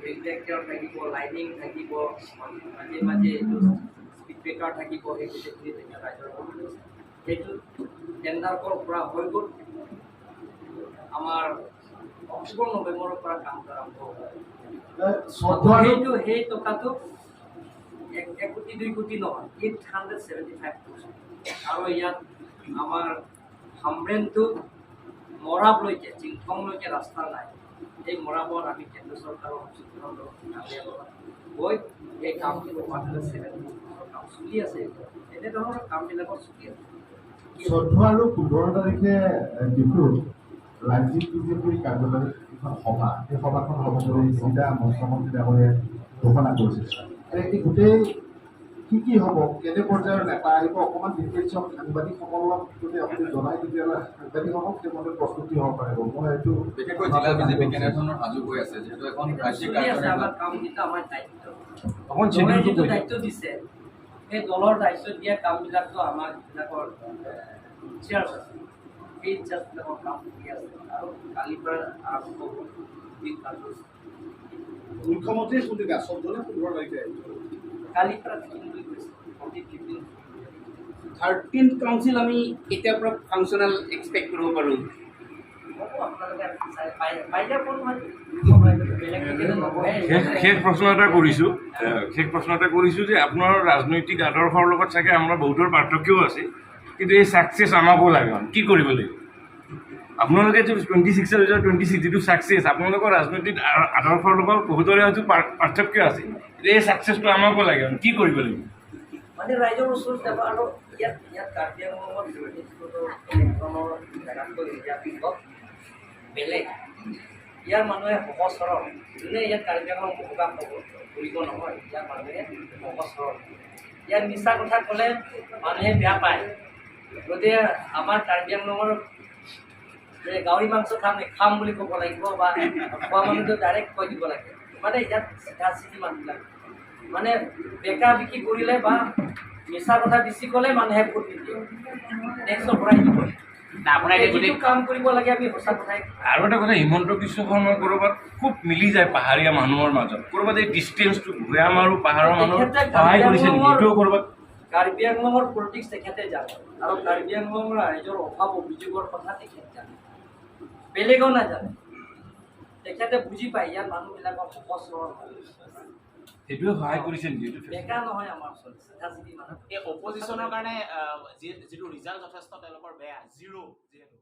Reflector থাকিব, lighting থাকিব, মাজে মাজে এইটো স্পীড ব্ৰেকাৰ থাকিব, সেই গোটেইখিনি তেতিয়া ৰাইজৰ কাম হৈছে। সেইটো টেণ্ডাৰ কল কৰা হৈ গ'ল। আমাৰ অক্টোবৰ নৱেম্বৰৰ পৰা কাম আৰম্ভ হ'ব। 14 আৰু সেই টকাটো 1 কোটি 2 কোটি নহয়, 875 ক্ৰ'ৰ্ছ। আৰু ইয়াত আমাৰ হামৰেনটো মৰাবলৈকে, চিংফংলৈকে ৰাস্তা নাই। সেই মৰাবত আমি কেন্দ্ৰ চৰকাৰৰ ডাঙৰীয়াৰ লগত গৈ এই কামটো 170 কাম চলি আছে। এনেধৰণৰ কামবিলাকত চলি আছে। 14 আৰু 15 তাৰিখে ডিফুত ৰাজ্যিক বিজেপিৰ কাৰ্যালয়ত এখন সভা, সেই সভাখন হ'ব বুলি চিধা মুখ্যমন্ত্ৰী ডাঙৰীয়াই ঘোষণা কৰিছে। এই গোটেই কি কি হ'ব, কেনে পৰ্যায়ৰ নেতা আহিব, অকণমান ডিটেইলছত সাংবাদিকসকলক যদি আপুনি জনাই, তেতিয়াহ'লে সাংবাদিকসকল সেইমতে প্ৰস্তুতি হ'ব পাৰিব। মই এইটো বিশেষকৈ জিলা বিজেপি কেনেধৰণৰ সাজু হৈ আছে, যিহেতু এখন ৰাজ্যিক চলি আছে কাৰ্যনিৰ্বাহক আমাৰ কামকেইটা, আমাৰ দায়িত্ব অকণ দলে schedule টো যিটো কৈ দিয়ক। দায়িত্ব দিছে, সেই দলৰ দায়িত্ব দিয়া কামবিলাকতো আমাৰ যিবিলাকৰ ইনচাৰ্জ আছে, সেই ইনচাৰ্জবিলাকৰ কাম কৰি আছে আৰু কালিৰ পৰা আৰম্ভ হ'ব দুদিন কাৰ্যসূচী। মুখ্যমন্ত্ৰীয়ে কোনদিনা, 14 নে 15 তাৰিখে আহিব? কালিৰ পৰা থাকিম বুলি কৈছে, 14, 15। 13th council আমি কেতিয়াৰ পৰা ফাংচনেল এক্সপেক্ট কৰিব পাৰোঁ? হ'ব, আপোনালোকে চাই পাই পাই যাব নহয়, বেলেগ তেখেতে নবহে। শেষ প্ৰশ্ন এটা কৰিছোঁ, শেষ প্ৰশ্ন এটা কৰিছোঁ যে আপোনাৰ ৰাজনৈতিক আদৰ্শৰ লগত চাগে আমাৰ বহুতৰ পাৰ্থক্যও আছে, কিন্তু এই ছাকচেছ আমাকো লাগে, মানে কি কৰিব লাগিব? আপোনালোকে যে 26ৰ 26 যিটো ছাকচেছ, আপোনালোকৰ ৰাজনৈতিক আদৰ্শৰ লগত বহুতৰে হয়তো পাৰ্থক্য আছে, কিন্তু এই ছাকচেছটো আমাকো লাগে, মানে কি কৰিব লাগিব? মানে ৰাইজৰ ওচৰত যাব আৰু ইয়াত কাৰ্বি আংলঙত বেলেগ ধৰণৰ জেগাতকৈ ইয়াত অলপ বেলেগ। ইয়াৰ মানুহে সহজ সৰল। যোনে ইয়াত কাৰ্বি আংলং বসবাস কৰিব নহয়, ইয়াৰ মানুহে সহজ সৰল। ইয়াত মিছা কথা ক'লে মানুহে বেয়া পায়। গতিকে আমাৰ কাৰ্বি আংলঙৰ যে গাহৰি মাংস খাম নে খাম বুলি ক'ব লাগিব বা খোৱা মানুহটো ডাইৰেক্ট কৈ দিব লাগে। মানে ইয়াত চিধা চিধি মানুহবিলাক, মানে বেকা বিক্ৰী কৰিলে বা মিছা কথা বেছি ক'লে মানুহে ভোট নিদিয়ে, টেক্সৰ ভৰাই দিব। আপোনাৰ এতিয়া গোটেই যিটো কাম কৰিব লাগে, আমি সঁচা কথাই। আৰু এটা কথা, হিমন্ত বিশ্ব শৰ্মাৰ ক'ৰবাত খুব মিলি যায় পাহাৰীয়া মানুহৰ মাজত, ক'ৰবাত এই ডিষ্টেঞ্চটো ভৈয়াম আৰু পাহাৰৰ মানুহৰ তেখেতে সহায় কৰিছে নেকি? এইটোও ক'ৰবাত কাৰ্বি আংলঙৰ পলিটিক্স তেখেতে জানে আৰু কাৰ্বি আংলঙৰ ৰাইজৰ অভাৱ অভিযোগৰ কথা তেখেত জানে, বেলেগেও নাজানে। তেখেতে বুজি পায় ইয়াত মানুহবিলাকৰ সহজ সৰল হয়। সেইটোৱে সহায় কৰিছে নেকি এইটো? বেকা নহয়, আমাৰ ওচৰত চিধা চিধি মানুহ। এই অপজিশ্যনৰ কাৰণে যিটো ৰিজাল্ট যথেষ্ট তেওঁলোকৰ বেয়া, জিৰ' যিহেতু